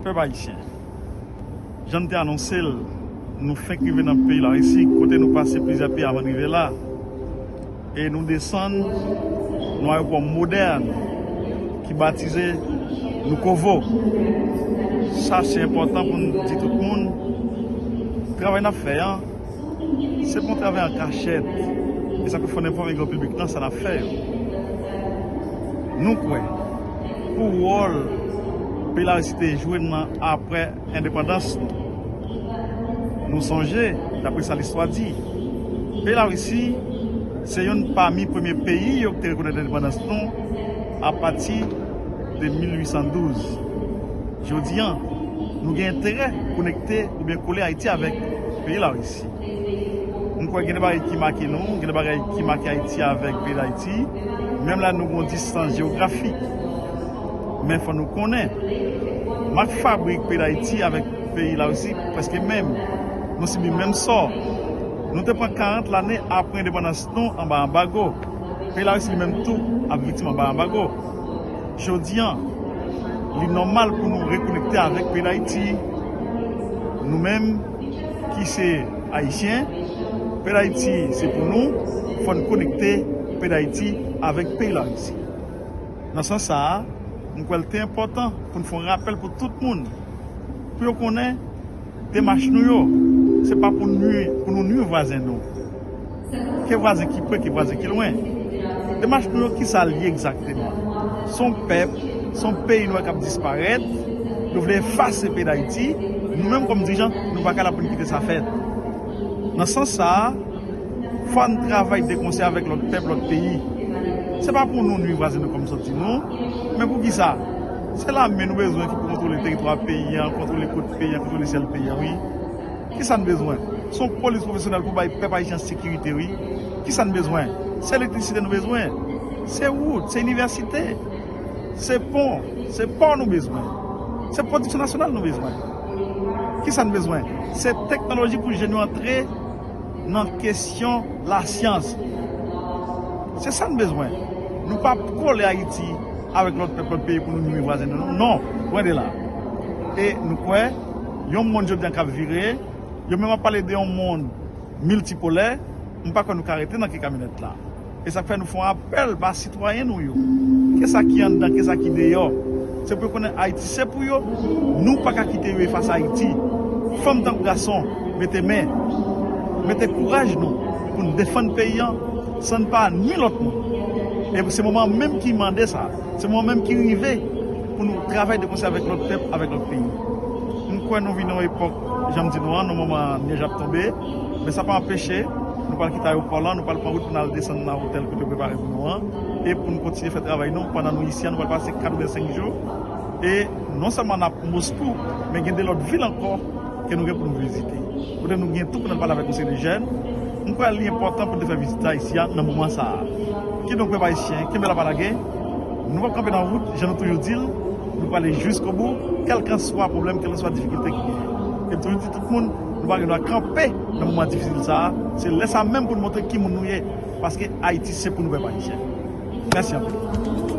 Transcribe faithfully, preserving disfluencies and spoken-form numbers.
Pèp ayisyen, jan n te anonse l, nou fenk rive nan peyi Larisi, kote nou pase plizyè peyi avan n rive la. E nou desann nan ayewopò modèn ki batize Nukovo. Sa se enpòtan pou n di tout moun, travay n ap fè an, se pa yon travay an kachèt. E sa k fè n enfòme gran piblik lan sa n ap fè yo. Nou kwè pou wòl peyi Larisi te jwe nan apre endepandans nou. Nou sonje, daprè sa listwa di, peyi Larisi se youn pami premye peyi yo ki te rekonèt endepandans nou apati de mil uit san douz. Jodi an, nou gen enterè konekte oubyen kole Ayiti avèk peyi Larisi. M kwè gen de bagay ki make nou, gen de bagay ki make Ayiti avèk peyi Dayiti, menm lè nou gen yon distans jewografik. Men fò nou konnen, mak fabrik peyi Dayiti avèk peyi Larisi prèske menm. Nou sibi menm sò. Nou te pran karant lane apre endepandans nou anba anbago. Peyi Larisi li menm tou ap viktim anba anbago. Jodi an, li nòmal pou nou rekonekte avèk peyi Dayiti. Nou menm ki se Ayisyen, peyi Dayiti se pou nou, fò n konekte peyi Dayiti avèk peyi Larisi. Nan sans sa a, m kwè l te enpòtan pou n fè yon rapèl pou tout moun, pou yo konnen demach nou yo, se pa pou nwi, pou nou nwi vwazen nou. Ke vwazen ki pre, ke vwazen ki lwen. Demach nou yo, ki sa l ye egzakteman? Se yon pèp, se yon peyi nou wè k ap disparèt, yo vle efase peyi Dayiti, nou menm kòm dirijan, nou pa ka la pou n kite sa fèt. Nan sans sa a, fò n travay de konsè avèk lòt pèp, lòt peyi. Se pa pou nou nwi vwazen nou kòm sòti nou, men pou ki sa? Se lame nou bezwen ki pou kontwole teritwa peyi an, kontwole kot peyi an, kontwole syèl peyi an, wi. Ki sa n bezwen? Se yon polis pwofesyonèl pou bay pèp ayisyen sekirite, wi. Ki sa n bezwen? Se elektrisite nou bezwen. Se wout, se inivèsite, se pon, se pò nou bezwen. Se pwodiksyon nasyonal nou bezwen. Ki sa n bezwen? Se teknoloji pou jèn yo antre nan kesyon lasyans. Se sa n bezwen. Nou pa kole Ayiti avèk lòt pèp, lòt peyi pou nou nwi vwazen nou. Non, lwen de la. E nou kwè, yon monn jodi an k ap vire, yo menm ap pale de yon monn miltipolè, m pa kwè nou ka rete nan ke kamyonèt la. E sa k fè nou fè yon apèl ba sitwayen nou yo. Ke sa ki anndan, ke sa ki deyò. Se pou yo konnen Ayiti se pou yo. Nou pa ka kite yo efase Ayiti. Fanm tankou gason, mete men, mete kouraj nou pou n defann peyi an san n pa nwi lòt moun. E se moman menm ki mande sa. Se moman menm ki rive pou nou travay de konsè avèk lòt pèp, avèk lòt peyi. M kwè nou vin nan yon epòk, jan m di nou an, nan moman nyèj ap tonbe, men sa pa anpeche nou pral kite ayewopò lan, nou pral pran wout pou n al desann nan otèl kote yo prepare pou nou an, e pou nou kontinye fè travay nou pandan nou isi a, nou pral pase kat oubyen senk jou, e non sèlman n ap Moskou, men gen de lòt vil ankò ke nou gen pou nou vizite. Kote nou gen tou pou n al pale avèk yon seri de jèn. M kwè li enpòtan pou n te fè vizit la isi a nan moman sa a. Kidonk, pèp ayisyen, kenbe la pa lage. Nou p ap kanpe nan wout, jan nou toujou di l. Nou prale jiskobou, kèlkanswa pwoblèm, kèlkanswa difikilte ki genyen. E m toujou di tout moun, nou pa gen dwa kanpe nan moman difisil sa a. Se lè sa a menm pou nou montre ki moun nou ye. Paske Ayiti se pou nou, pèp ayisyen. Mèsi anpil.